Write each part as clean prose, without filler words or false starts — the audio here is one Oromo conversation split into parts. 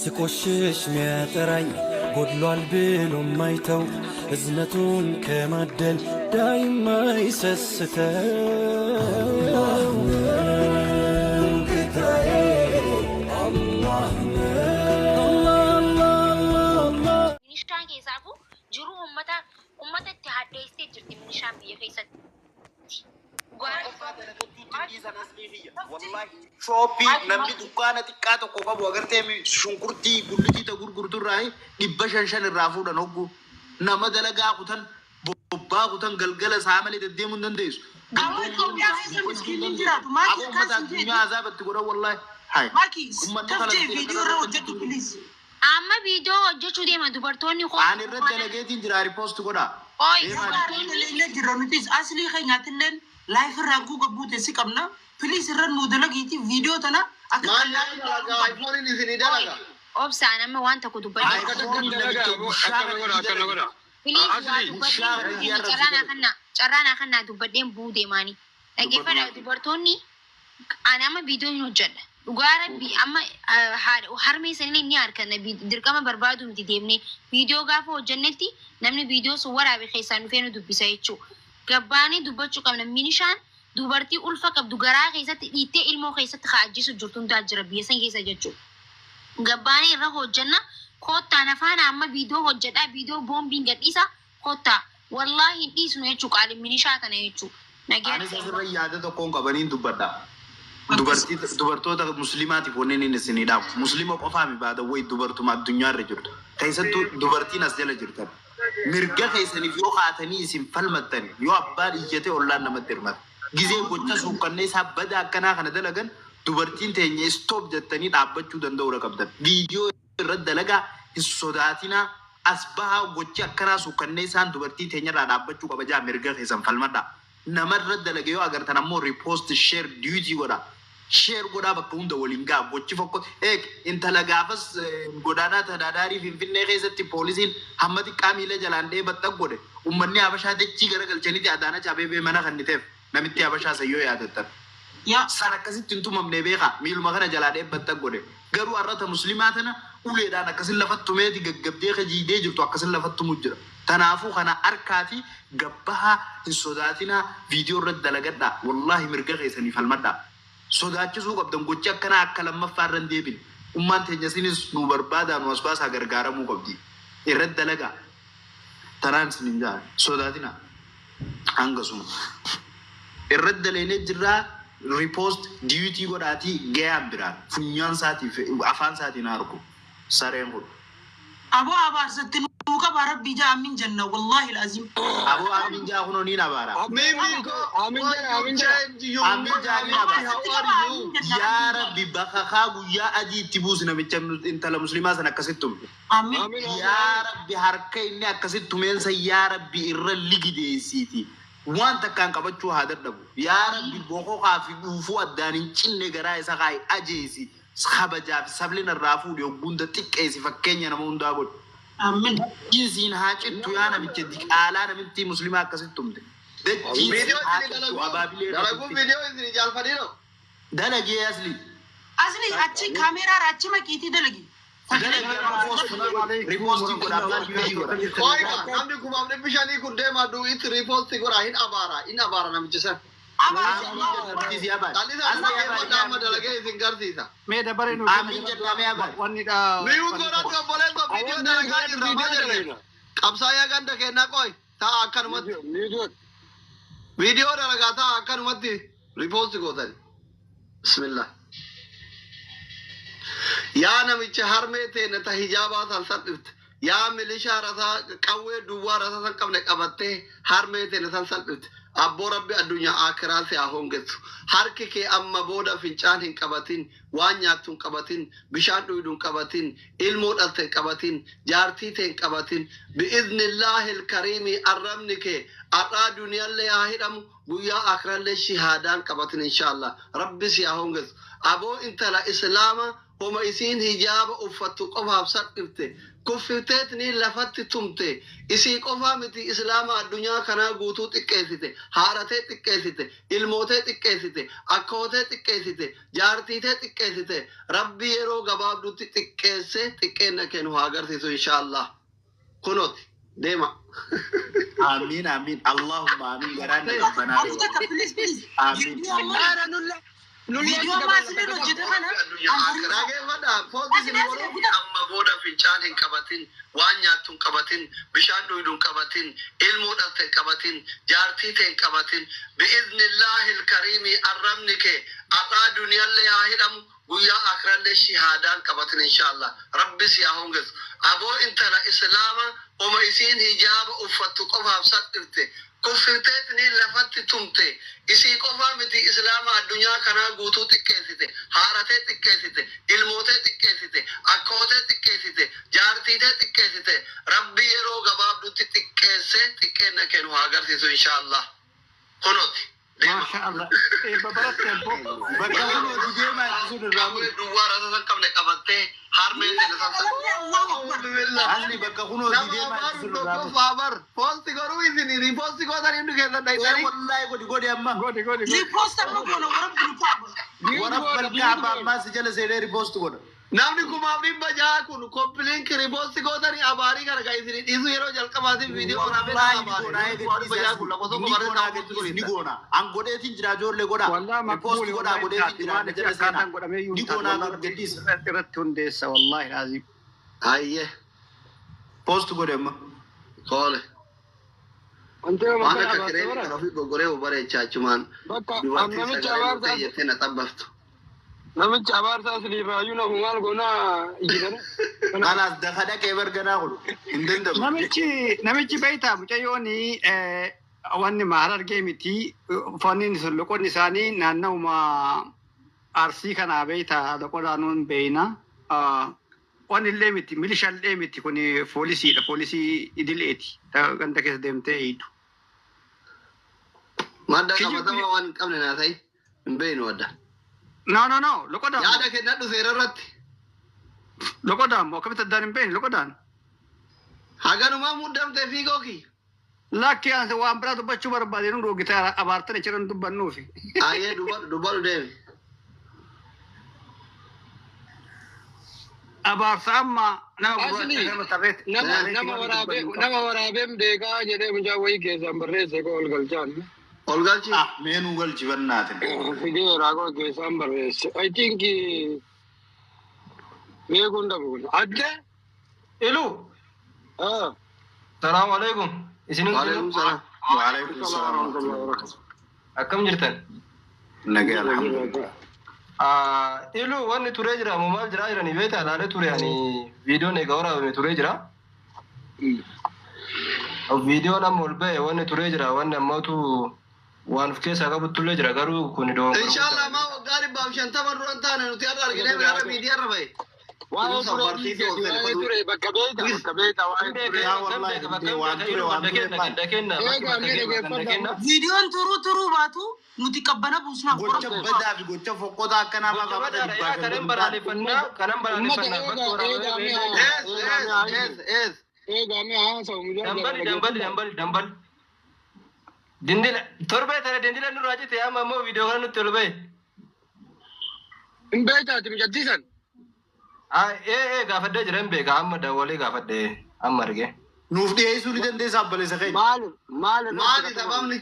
ስቆሽሽ ሚያጠራኝ ጎድሏል ብሎ ማይተው እዝነቱን ከማደል ዳይማ ይሰስተው ጌታዬ አላህ ነው አላህ። Minishaan keessaafuu jiruu ummata ummata itti hadheessitee jirti minishaan biyya keessatti. Dhugaa Qofaa dalagachuutti dhiisan aslii kiyya. Wallahi shooppii namni dukkaana xiqqaa tokko qabu agartee shunkurtii gullitii ta gurgurtu irraa 500 shan irraa fuudhan hogguu nama dalagaa kutan bobbaa kutan galgala isaa malee deddeemuu hin dandeessu. Aboo Itoophiyaa keessa miskiinni hin jiraatu. Maaki Aboo uummata akkas hin addunyaa jedhu. azaabatti godhan wallahi. Hai. Maaki Uummanni tafjee Falastiin viidiyoo irra hojjedhu please. Amma viidiyoo hojjechuu deema dubartoonni koo. Ani irra dalageetiin jira repost godha. Oi, Deemaa. Gaarii illee jirra nutis aslii keenyaatilleen live irraa guuga buute si qabna. Please irra nuu dalagiiti viidiyoo tana akka Maal qal'aa dalagaa iPhone isinii dalaga. Obsaan amma waan tokko dubbadhe. iPhone Akka dalagaa namicha bushaa akkana godha akkana godha. Please waa Asli bushaa dubbadheen biyya irra carraa naa si kannaa carraa naa kannaa dubbadheen bu'uu deemaanii. Dhaggeeffadha dubartoonni ani amma viidiyoo hin hojjedha. Dhugaa rabbi amma harmee isaanii ni arganna dirqama barbaadu miti deemnee viidiyoo gaafa hojjennetti namni viidiyoo sun waraabe keessaan dhufee nu dubbisa jechuudha. Gabbaanii dubbachuu qabna minishaan dubartii ulfa qabdu garaa keessatti dhiittee ilmoo keessatti kaa'achiisu jirtu hundaa jira biyya san keessa jechuudha. Gabbaanii irra hojjenna kottaa nafaana amma viidiyoo hojjedhaa viidiyoo boombiin gadhiisa kottaa wallaahi hin dhiisnu jechuudha qaali minishaa kana jechuudha. Nageen Anis asirra yaada tokkoon qabaniin dubbadha. Dubartii dubartoota musliimaatiif wanneen inni isinii dhaabu. Musliima qofaa mi baada wayi dubartuma addunyaarra jirtu. Keessattuu dubartiin as jala jirtan. Mirga keessaniif yoo kaatanii isin falmattan yoo abbaan iyyate ollaan namatti hirmata. Gizee gocha suuqqannee isaa bada akkanaa kana dalagan dubartiin teenya stop jettanii dhaabbachuu danda'uudha qabdan. Viidiyoo irra dalagaa hin sodaatinaa as bahaa gochi akkanaa suuqqannee isaan dubartii teenyarraa dhaabbachuu qaba jaa mirga keessan falmadhaa. Namarra dalage yoo agartan ammoo repost share duet godha. Share godhaa bakka hunda waliin ga'a gochi fokko eeg intala gaafas godaanaa tadaadaarii Finfinnee keessatti poolisiin hamma xiqqaa miila jalaan dhee baxxaq godhe ummanni Habashaa dachii garagalchaniiti Adaanach Abeebee mana kanniteef namitti Habashaa sayyoo yaadattan. Yaa San akkasitti hin tumamne beekaa miiluma kana jalaa dhee baxxaq godhe garuu har'ata musliimaa tana uleedhaan akkasin lafatti tumeeti gaggabdee kajiidee jirtu akkasin lafatti tumu jira. Tanaafuu kana harkaati gabbahaa hin sodaatinaa viidiyoo irratti dalagadhaa wallaahi mirga keessanii falmadhaa. Sodaachisuu qabdan gochi akkanaa akka lammaffaa irra hin deebine. Ummaan teenya isinis nu barbaadaa nu as baasaa gargaaramuu qabdi. Irratti dalagaa. Tanaan isin hin jaa sodaatinaa hangasuma. Irratti daleenee jirraa repost duet godhaatii gayaan biraan funyaan isaatiif afaan isaatiin argu sareen kun. Aboo abaarsatti nuu qaba rabbii jaa amin jenna wallahi alazim. Aboo amiin jaa kunoo niin abaara. Mimi ko, Amiin why jedha you amiin jedha. change your Amiin jaa niin mind? abaara. How are you? Yaa Rabbi bakakaa guyyaa adii itti buusi namicha intala musliimaa sana akkasitti tumte. Amin. Amiin amiin Yaa amiin. Rabbi harka inni akkasitti tumeensa yaa Rabbi irra ligideessiiti. Waan takkaan qabachuu haa dadhabu. Yaa Rabbi bokokaa fi dhuufuu addaan hin cinne garaa isa kaa'i ajeesi. Kabajaa fi sablina irraa fuudhi hogguunda xiqqeessi fakkeenya nama hundaa godhi. Amin. Dachiin siin haa cittu yaa namicha diqaalaa namitti musliimaa akkasitti tumte. Dachiin siin Viidiyoo haa isinii cittu dalaguun abaabilee dalaguun irratti. viidiyoo isinii jaalfaniiru. Dalagee asli. Asli achi kaameeraa achi maqiitii dalagi. Dalagee amma post repost godha abbaan duet godha. Qoyga namni 5,500 kun deemaa du'itti repost godha hin abaara hin abaara namichi san. Abaarsa Amiin jedha namichi si abaare. Callisaa Asli abaare dhaggeeffadha amma dalagee isin garsiisa. Mee dabaree nu Amiin jedhamee abaare. wanni dha. Mute godhadhu obboleessa viidiyoo Awwan dalagaa jirra maal viidiyoo jenne. dalagna. Qabsaayaa ganda kennaa qoy ta'a akkanumatti. Mute. Viidiyoo dalagaa ta'a akkanumatti repost gootani. Bismillah. Yaa namicha harmee teenya ta hijaabaa san salphifte. Yaa milishaa rasaa qawwee duwwaa rasaa san qabne qabattee harmee teenya san salphifte. Abboo rabbi addunyaa akiraa si haa hongessu. Harki kee amma booda fincaan hin qabatin, waan nyaattu hin qabatin, bishaan dhuydu hin qabatin, ilmoo dhalte hin qabatin, jaartii tee hin qabatin. Bi'iznillaahi ilkariimii arrabni kee har'aa duniyaallee haa hidhamu guyyaa akirallee shihaadaan qabatin inshaallah. Rabbi si haa hongessu. Aboo intala islaama Homa isiin hijaaba uffattu qofaaf salphifte. Kuffifteetni lafatti tumte. Isii qofaa miti, islaama addunyaa kanaa guutuu xiqqeessite. Haadhatee xiqqeessite. Ilmootee xiqqeessite. Akkootee xiqqeessite. Jaartiitee xiqqeessite. Rabbi yeroo gabaabdutti xiqqeesse xiqqeenna kennu haa agarsiisu, inshaallah. Kunooti deema. Amiin, amiin, Allahumma amiin, garaan na qabbanaa. Abu takka, please, please. Amiin. Viidiyoo maasiliin hojjete kana. Dhageeffadhaa, post isin godhu. Amma booda fincaan hin qabatin, waan nyaattu hin qabatin, bishaan dhugdu hin qabatin, ilmoo dhalte hin qabatin, jaartii ta'e hin qabatin. Bi'iznillaahi ilkariimii arrabni kee har'aa duniyaallee haa hidhamu, guyyaa akirallee shihaadaan qabatin, inshaallah. Rabbi si haa hongeessu. Aboo, intala islaama oma isiin hijaaba uffattu qofaaf salphifte. Kuffifteetni lafatti tumte. Isii qofaa miti, islaama addunyaa kanaa guutuu xiqqeessite. Haadhatee xiqqeessite. Ilmootee xiqqeessite. Akkootee xiqqeessite. Jaartiitee xiqqeessite. Rabbi yeroo gabaabdutti xiqqeesse xiqqeenna kennu haa agarsiisu, inshaallah. Kunooti deema. Maasha Allah. Eebba baratte abbo. Bakka kunooti deemaa itti sun irraa Qawwee duwwaa rasa san qabne qabattee harmee teene san. Asli bakka kunooti Nama deemaa itti afaan sun irraa tokko faabar post godhuu isin repost gootan hundi keessan dhayxanii. Wallaahi, godhi, godhi amma. Godhi, godhi, godhi. Repost amma goona, warra kaaba. Warra kaaba ammaa si jala seenee repost godha. Namni 6,600 kun copy link repost gootanii abaarii kana kan isin dhiisu yeroo jalqabaatiif viidiyoo waraabee nama Wallaahi ni goona. abaare. 600,000 kun lakkoofsa Ni barreessaa goona, post ni godhiisa. goona. An godheetiin jira, ijoollee godha. Wallah Repost maqbuuli godha, wallahi godheetiin taati jira, maaliif jala akkaataan seenaa. godhamee iyyuu Ni hin taatu goona, wallahi gadhiisa. irratti hundeessa, wallahi laazim. Hayyee. Post godhe amma. Toole. Wanti Waan bakka akka abaarsa kireefi bara. kan ofii goggoree bareechaa achumaan Bakka dubartii namicha sagalee abaarsa nuti jettee na xabbaftu. Namicha abaarsa asliirraayyuu nafu maal goonaa ijjitana. Kanaas dafa dhaqee barganaa kun hin danda'amu. Namichi beektaa, mucayyoon wanni Harargee miti, uffanni sun loqonni isaanii naanna'uma Arsii kanaa beektaa, loqodaanuun beeyna. Wanni illee miti, milishaa miti, kun poolisiidha, poolisii idileeti ganda keessa deemtee eeydu. Madda Kijibni- qabatamaa waan hin qabne naa ta'e hin beeknu adda. No, no, no, loqodaan Yaada kennadhu seera irratti. Loqodaan moo akkamitti addaan hin beekne loqodaan? Haganumaa muddamtee fiigoo kiyya. Lakki, ani waan biraa dubbachuu barbaade, nu dhoogitee abaartan jiran dubbannuufi. Ayyee, dubbadhu, dubbadhu, deemi. Abaarsa amma nama Asli gurraacha nama tarreetti. nama waraabeen beekaa jedhee mucaa wayii keessaan barreesse koo ol galchaan. Ol galchi. Ah, meenuu galchi bannaatin. Fideeraa koo keessaan barreesse. I think beekuun dhabu kun. Adde. Ilu. Ah. Salaamu alaikum. Isin Waalaikum salaam. Waalaikum salaam wa rahmatullahi wa barakatuh. Akkam jirtan? Nagaa, alhamdulillah. Ah, Ilu, wanni turee jira moo maal jiraa jiranii beektaa? Ilaalee ture ani, viidiyoon egaa waraabame turee jira. Viidiyoon amma ol ba'e wanni turee jira, wanni ammatu waan of keessaa qabutullee jira, garuu kun doongora. Inshallah, maa waggaa 150 duran taane nuti har'a arginee biraara miidiyaa irra bahe. Waa'ee ture dhiisee, waa'ee ture bakka beekta, bakka beekta waa'ee ture. Yaa wallahi, waan ture, waan ture maal? Eegaa mee dhaggeeffadhaa. Viidiyoon turuu turuu baatu nuti qabbana buusnaaf. Gocha badaa fi gocha fokkotaa akkanaa maa qabata dhibbaa Kanan balaaleffannaa, kanan balaaleffannaa bakka waraabame. Ees, ees, ees, ees. Eegaa mee haasa'u mucaa. Dambali, dambali, dambali, dambali. Dindila torbee tana dindila nurraa jette, amma ammoo viidiyoo kana nutti ol ba'e. Hin beektaati mucattiisan. Ee, gaafadhee jira, hin beeka, amma dawwalee gaafadhee amma arge. Nuuf dhiyeessuu ni dandeessaa, obboleessa keenya? Maali maali? Maali sababni?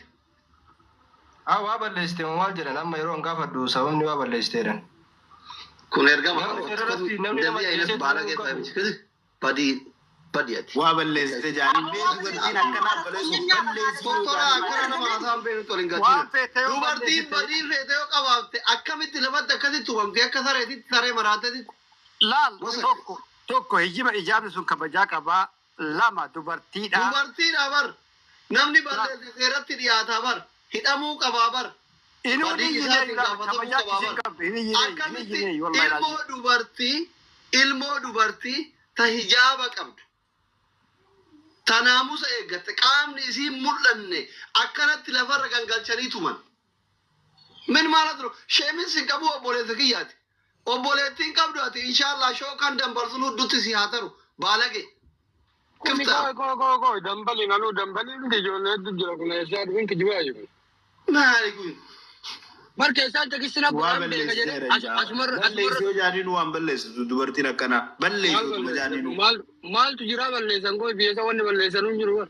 Ah, waa balleessite moo maal jedhan, amma yeroo an gaafadhu sababni waa balleessite jedhan. Kun ergama. Namni seerarratti namni nama Dambii ayinat ajjeesee baala turuu keessaa qabu. miti. Badii badii ati. Waa balleessite jaanii beeku, dubartiin akkanaa balleessu balleessuu. Doktora, akkana nama haasaan beeknu tol hin Waan galchine. feete yoo Dubartiin balleessite. badii feete yoo qabaatte akkamitti lafatti akkasitti tumamte, akka sareetitti, saree maraatetti? Laal, tokko tokko hijima ijaabni sun kabajaa qabaa, lama dubartiidha. Dubartiidha bar. Namni balleesse seeratti dhiyaataa bar. Hidhamuu qabaa bar. Inuu Badii ni isaatiin yilee gaafatamuu kabajaa qabaa isiin bar. qabdu inni yilee inni Akkamitti yilee wallahi ilmoo laazim. dubartii, ilmoo dubartii ta hijaaba qabdu, ta naamusa eeggatte, qaamni isii mul'anne akkanatti lafarra gangalchanii tuman. Min maala turu sheemin sin qabu, obboleessa kiyyaati. Obboleettiin qabdu ati inshaallah shookaan dambarsuun huddutti si haa taru baalage. Kuni Kifta. koo koo koo koo dambali nanu dambali miti ijoollee hedduu jira kun eessaa dhufin kijibaa jiru. Maali kun? Bar keessaan takisina Waa godhan beeka jedhee balleessiteera jaa. asumarra Balleessi yoo jaaniinu waan balleessitu dubartiin akkanaa. Balleessitu jaaniinu. maal maaltu jira balleessan koo biyya isa wanni balleessan hin jiru bar.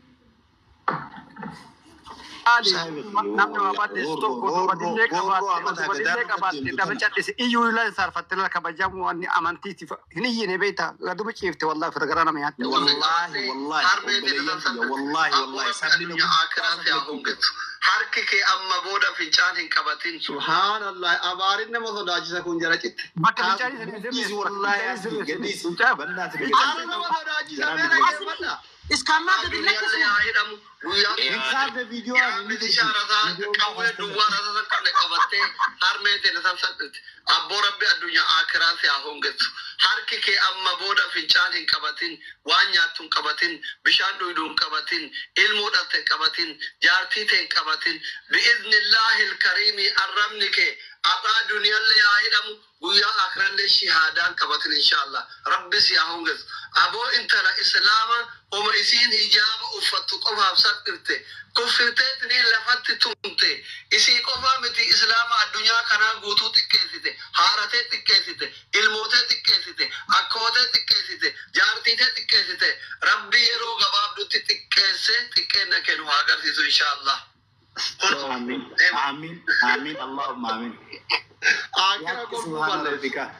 Namni waa balleessu tokko dubartillee qabaatte dubartillee qabaatte dhabe cal'ise iyyuu ilaa saarfatte lala kabajamu wanni amantiitiif hin iyyine beektaa gaduma ciifte wallaahi fira garaa nama nyaatte. Wallaahi wallaahi obboleeyyan kiyya wallaahi wallaahi sabni na Addunyaa si haa hongetu. Harki kee amma booda fincaan hin qabatin. Subhaanallah abaarin nama sodaachisa kun jara citte. Bakka fincaanii sirrii Gadhiisi wallaahi asli gadhiisi. Bal'aati Aara nama sodaachisa mee dhaggeeffadha. Iskaammaa gadi Addunyaallee lakkisne. haa hidhamu. Guyyaa Hin kaafne viidiyoo Yaa ani ni milishaa rasaa qawwee duwwaa rasaa san qabne qabattee harmee teena san salphifte. Abboo rabbi addunyaa akiraa si haa hongessu. Harki kee amma booda fincaan hin qabatin, waan nyaattu hin qabatin, bishaan dhugdu hin qabatin, ilmoo dhalte hin qabatin, jaartii tee hin qabatin. Bi'iznillaahi ilkariimii arrabni kee har'aa duniyaallee haa hidhamu, guyyaa akirallee shihaadaan qabatin inshaallah. Rabbi si haa hongessu. Aboo intala islaama homa isiin hijaaba uffattu qofaaf salphifte. Kuffifteetini lafatti tumte. Isii qofaa miti islaama addunyaa kanaa guutuu xiqqeessite. Haaratee xiqqeessite. Ilmootee xiqqeessite. Akkootee xiqqeessite. Jaartiitee xiqqeessite. Rabbi yeroo gabaabdutti xiqqeesse xiqqeenna kennu haa agarsiisu inshaallah. Amiin amiin amiin Allahumma amiin. Akira kolfuu Subhaana balleessi. rabbika.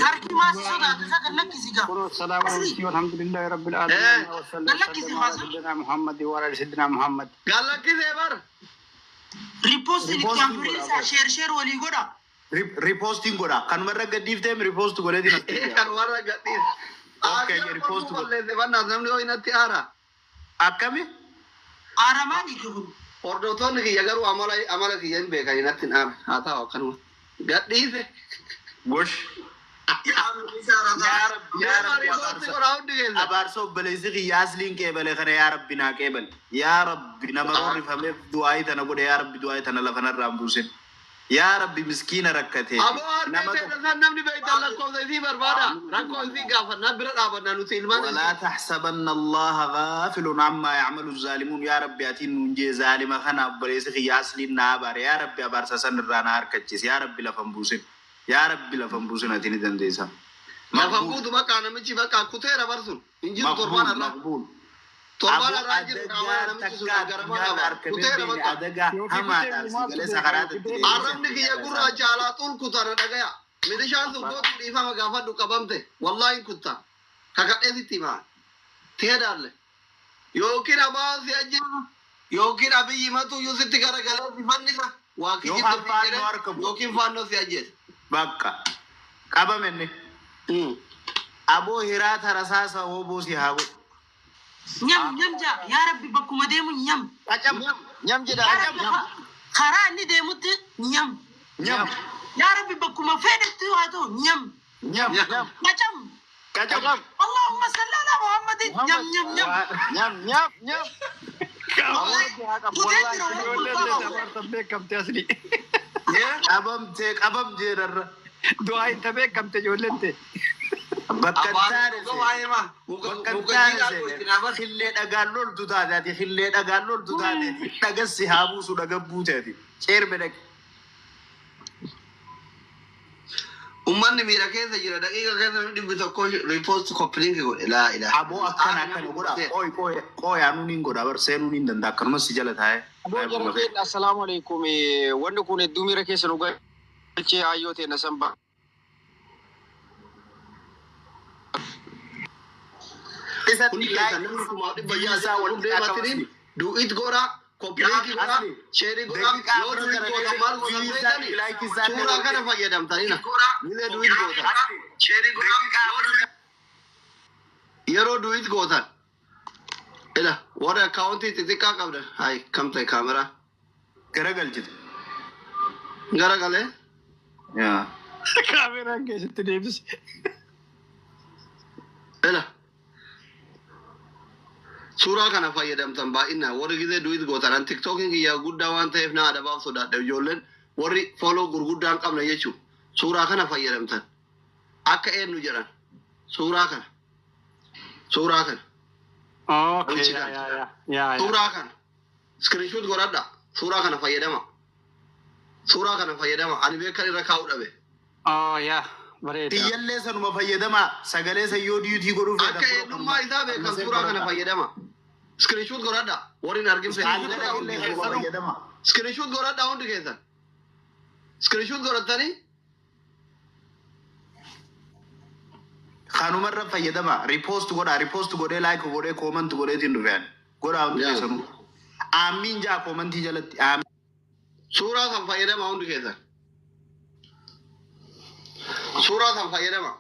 Harki maasii sodaatu isa gad lakkisi gaa. السلام عليكم والحمد لله رب العالمين وصلى وسلم على سيدنا محمد وعلى ال سيدنا محمد. Gallakkisee bar. Riippoostiin itti aanfiriinsa sheer sheer walii godha. Ripoostiin godha. Kanuma irra gadhiifteem ripoost godheetiin as deebi'a. Kan warra gadhiis. Okay, Akira ripost kolfuu godha. balleesse bannaas namni hoo inatti aara. Akkami? Aaramaani kun. Hordoftoonni kiyya garuu amala amala kiyya hin beekan inatti hin aara. Haa ta'u akkanuma. Gadhiise. Gosh. Yaa Yaa Rabbi yaa Rabbi Ripoostii godhaa hundi keessa. Abaarsa obboleessi kiyya asliin qeebale kana yaa Rabbi naa qeebale. Yaa Rabbi nama roorrifameef du'aayii tana godhe yaa Rabbi du'aayii tana lafanarraa hin buusin. Yaa Rabbi miskiina rakkate. Aboo harmee Nama teena san namni beektan lakkoofsa isii barbaada. Rakkoo isii gaafannaa bira dhaabannaa nuti ilmaan ولا isii. تحسبن الله غافل عما يعمل الظالمون يا ربي أتين نونجي ظالمة خنا بريس خياس لنا بار يا ربي أبارس سن رانا هركتشيس يا ربي لفن بوسن يا ربي لفن بوسن أتيني دنديسا Lafa مقبول buutu bakka namichi bakka kuteera barsun. Hin jiru torbaan مقبول har'aa. مقبول Torbaan أبو har'aa hin jiru qaama أدقى namichi sun تكا garama الدنيا qaba. أركبين Kuteera بيني bakka. أدقى Yookiin هما kutee دارسي maaltu قليس beeka خرات yookiin الدنيا Arrabni kiyya gurraacha alaa xul kutana dhagaya. Milishaan sun kootu dhiifama gaafadhu qabamte. Wallaahi hin kutta. Kakadhee sitti himaa. Teedaalle. Yookiin abaa si ajjeesa. Yookiin abiyyi matu iyyuu sitti garagalee si fannisa. Waa Yookaan kijibde si faannoo jedhe harka bu'u. yookiin faannoo si ajjeesa. Bakka qabamenne aboo hiraata rasaasa hooboo si haa godhu. Nyam nyam jaa yaa rabbi bakkuma deemu nyam. Qacam Nyam jedha. Yaa rabbi karaa inni deemutti nyam. nyam Yaa rabbi bakkuma fedhetti haa ta'u nyam. nyam Nyam. Qacam. qacam. Allahumma salli ala Muhammadin nyam nyam nyam. Nyam nyam nyam. Aboo rabbi haa qabu. Kutee Wallaahi. jira waan Ijoolleen kun teessa abaarsa beekamte asli. Qabamtee qabamtee rarra. Du'aa hin beekamte ijoolleen tee. Bakka hin Abaan taane dhuga waa hima. Muka bakka hin muka taane jiidhaa gooti seene hillee dhagaan loltu taate ati hillee dhagaan loltu taate ati dhagas si haa buusu dhaga buute ati ceerme dhaqe. Uummanni miira keessa jira. Daqiiqa keessa namni 100 riipoost koppiliinki godhe. Laa ilaaha. Aboo akkana akkana godha qooyi qooyi qooyi anuu niin godha bar seenuu niin danda'a akkanumas si jala taa'ee. Aboo jara keenya assalaamu alaikum. Wanni kun hedduu miira keessa nu galchee hayyoo teenya san ba. Hundi keessa namni 600,000 Isaa kun wal qixaa deematiniin qabasi. du'it godhaa, koppiliinki godhaa, Asli sheerii godhaa. daqiiqaa Yoo afur du'it kana gootan maal keessatti gootan viyuu isaa beektanii? laayikii isaa Suuraa kana fayyadamtanina. Milee du'it gootan. Yeroo du'it gootan. Ila warra akkaawuntii xixiqqaa qabdan. Hayi kam ta'e kaameraa. Garagalchite. Garagalee. Yaa. Kaameraan keessatti deebise. Ila. Suuraa kana fayyadamtan baay'inaan warri gizee du'it gootan an tiktookiin kiyya guddaa waan ta'eef na adabaaf sodaadha ijoolleen warri fooloo gurguddaa hin qabne jechuudha. Suuraa kana fayyadamtan. Akka eenyu jedhan. Suuraa kana. Suuraa kana. Okay, Namichi yaa kana. yaa yaa yaa yaa. Suuraa kana. Screenshot godhadha. Suuraa kana fayyadama. Suuraa kana fayyadama. Ani beekan irra kaa'uu dhabe. Oh yaa bareeda. Xiyyallee sanuma fayyadama sagalee sayyoo diyuutii godhuu Akka eenyummaa isaa beekan suuraa kana fayyadama. Screenshot godhadha. Warri hin argin fayyadama. Screenshot godhadha hundi keessan. Screenshot godhattanii Kanumarra fayyadama. Repost godha. Repost godhee like godhee comment godheetiin dhufeen. Godhaa hundi Yaa. keessanuu. Aamiin jaa commentii jalatti. Aamiin. Suuraa san fayyadama hundi keessan. Suuraa san fayyadama.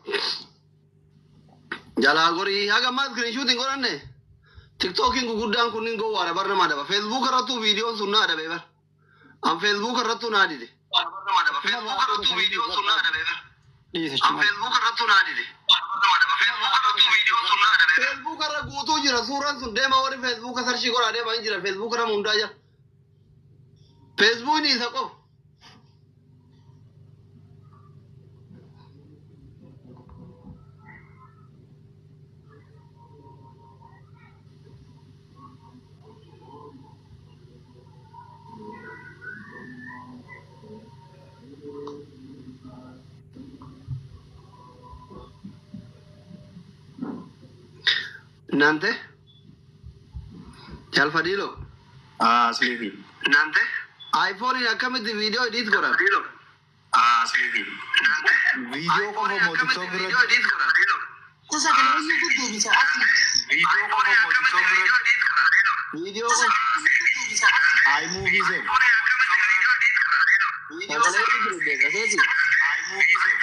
Jalaa gorii haga ammaa screenshot hin godhanne. Tiktookiin guguddaan kunniin gowwaadha bar nama adaba. Facebook irrattuu viidiyoon sun na adabe bar. An Facebook irrattuu naa dide. Facebook irrattuu viidiyoon sun na adabe bar. Dhiisa An chuma. Facebook irrattuu naa dide. Facebook irra guutuu jira suuraan sun deema warri Facebook sarshii godhaa deema hin jira Facebook irra hundaa jira. Facebookni isa qofa. እናንተ jalfadhiilo Asliifi. እናንተ iPhone akkamitti viidiyoo edit godhan Asliifi. Viidiyoo qofa moo TikTok irratti? Sagalee eenyutu deebisa asli? Viidiyoo qofa moo TikTok irratti? Viidiyoo qofa iMovie seen. Sagalee eenyutu deebisa? iMovie seen.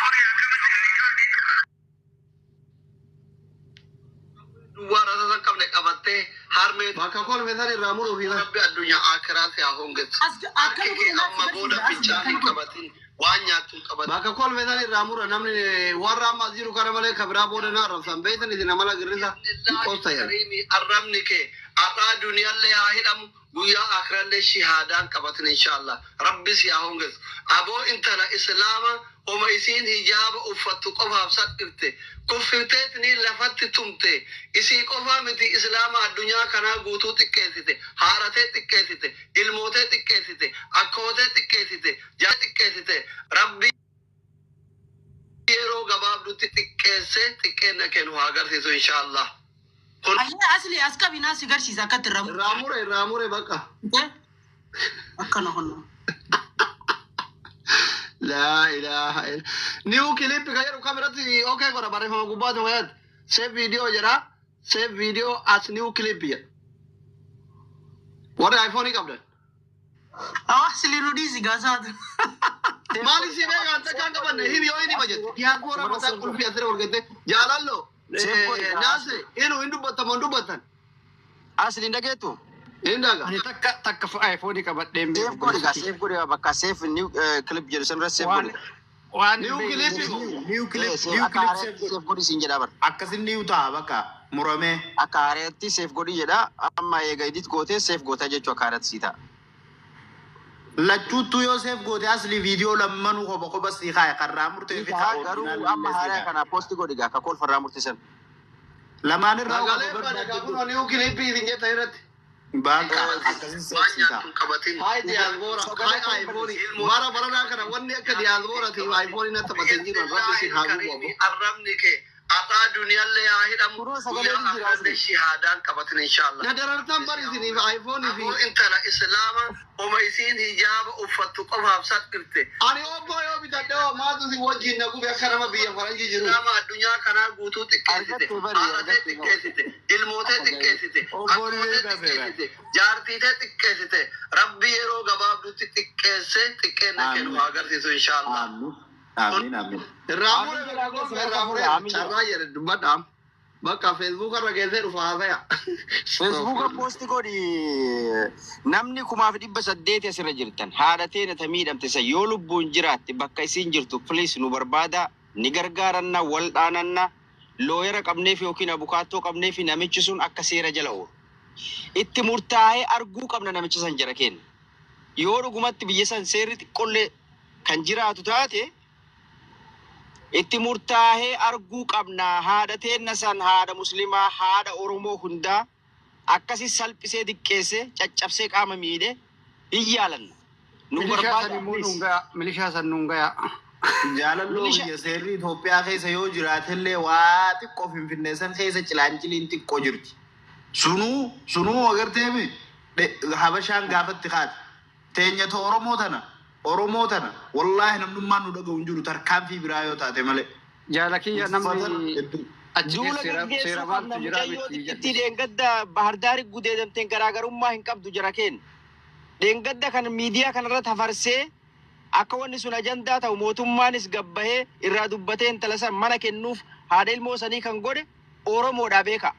Duwwaa rasa qabne qabattee harmee bakka kolfe san irraa muruu fi rabbi addunyaa akiraa si haa hongessu. Akkana Harki kee godhe amma booda fincaan hin qabatin waan nyaattu hin qabatin. Bakka kolfe san irraa mura namni warra amma as jiru kana malee kabiraa booda na arrabsan beeytan isin amala girrisa hin qostayan. Arrabni kee har'aa duniyaallee haa hidhamu guyyaa akirallee shihaadaan qabatin inshaallah rabbi si haa hongessu. Aboo intala islaama oma isiin hijaaba uffattu qofaaf salphifte kuffifteetini lafatti tumte isii qofaa miti islaama addunyaa kanaa guutuu xiqqeessite haaratee xiqqeessite ilmootee xiqqeessite akkootee xiqqeessite jaa xiqqeessite rabbi yeroo gabaabdutti xiqqeesse xiqqeenna kennu haa agarsiisu inshaallah. Kun Ayyee asli as qabinaa si garsiisa akkatti irraa muru. irraa mure irraa mure bakka. Akkana honno. Laa ilaaha illa. New clip kan jedhu kameratti okay godha barreeffama gubbaatti wayaati. Save video jedha. Save video as new clip jedha. Warri iPhone qabdan. Asli nu dhiisi gaasaatu. Maali si beekan takkaan qabanne himi yoo inni bajetti. Diyaaspoora mataa qulfii asirra ol gatte jaalallo. Naase inu hin dubbattamu hin dubbattan. Asli dhageetu. Hin dhaga. Ani takka takka iPhone qabadheen Save godhi gaa save godhi bakka save new clip jedhu sanirra save Waan godhi. waan New clip moo? New clip. Eh, save New akka clip haareetti save godhi. save godhi siin jedha bar. Akkasin new ta'a bakka muramee. Akka haareetti save godhi jedha amma eega edit gootee save goota jechuu akka haareetti sii ta'a. Lachuuttuu yoo save goote asli viidiyoo lammanuu kopha kopha sii kaaya karraa murtee fi Sii ta'a garuu amma haaraa kana post godhi gaa akka kolfarraa murtisan. Lamaan irraa Sagalee bada gaafuma new clip isin jetta irratti. Bakka akkasin save sii ta'a. Hai diyaaspoora, hai iPhone. Bara baranaa kana wanni akka diyaaspooratiif iPhone na taphatee jiru rabbi si haa gubu abbo. Arrabni kee har'aa duniyaallee haa hidhamu Kunoo sagaleen guyyaa jira asli. akirallee shihaadaan qabatin inshaallah. Na darartan bari isiniif iPhone fi intala islaama oma isiin hijaaba uffattu qofaaf salphifte. Ani obbo yoo bitadhe hoo maatu si wajjin na gube akka nama biyya faranjii jiru. Islaama addunyaa kanaa guutuu xiqqeessite. Argattu bari, Haadhatee argattu. xiqqeessite. Ilmootee xiqqeessite. Obboon Akkootee beekaa seera. xiqqeessite. Jaartiitee xiqqeessite. Rabbi yeroo gabaabdutti xiqqeesse xiqqeenna kennu haa agarsiisu inshaallah. Amiin. Amiin amiin. Irraa mure irraa mure carraa jedhe dubbadhaam. Bakka Facebook irra geessee dhufa haasaya. Feesbuuka poosti godhi namni 1800 asirra jirtan haadha teena ta miidhamte san yoo lubbuun jiraatte bakka isiin jirtu please nu barbaada ni gargaaranna wal dhaananna looyera qabneef yookiin abukaattoo qabneef namichi sun akka seera jala oolu. Itti murtaa'ee arguu qabna namicha san jara kenna. Yoo dhugumatti biyya san seerri xiqqollee kan jiraatu taate Itti murtaahee arguu qabna. Haadha teenna san, haadha muslimaa, haadha Oromoo hundaa akkasi salphisee, diqqeessee, caccabsee, qaama miidhe hin yaalanna. Nu Milishaa san barbaada. immoo nuun gaya. Milishaa san nuun gaya. Jaalalloo Milisha biyya seerri Itoophiyaa keessa yoo jiraatellee waa xiqqoo Finfinnee san keessa cilaanciliin xiqqoo jirti. Sunuu agarteemi Habashaan gaafatti kaate. Teenyata Oromoo tana wallaahi namnummaan nu dhaga'u hin jiru tarkaanfii biraa yoo taate malee. Jaala kiyya Uffata namni hedduu. achi Duula keessa seera gaggeessuu seera qabna. maaltu jira Mucayyoo miti xiqqittii jedhe. dheengadda Bahardaari gudeedamteen garaagarummaa hin qabdu jara keenya. Dheengadda kan miidiyaa kanarratti hafarsee akka wanni sun ajandaa ta'u, mootummaanis gabbahee irraa dubbatee intala san mana kennuuf haadha ilmoo sanii kan godhe Oromoodha beeka.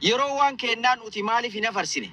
Yeroo waan kennaa nuti maaliif hin hafarsine?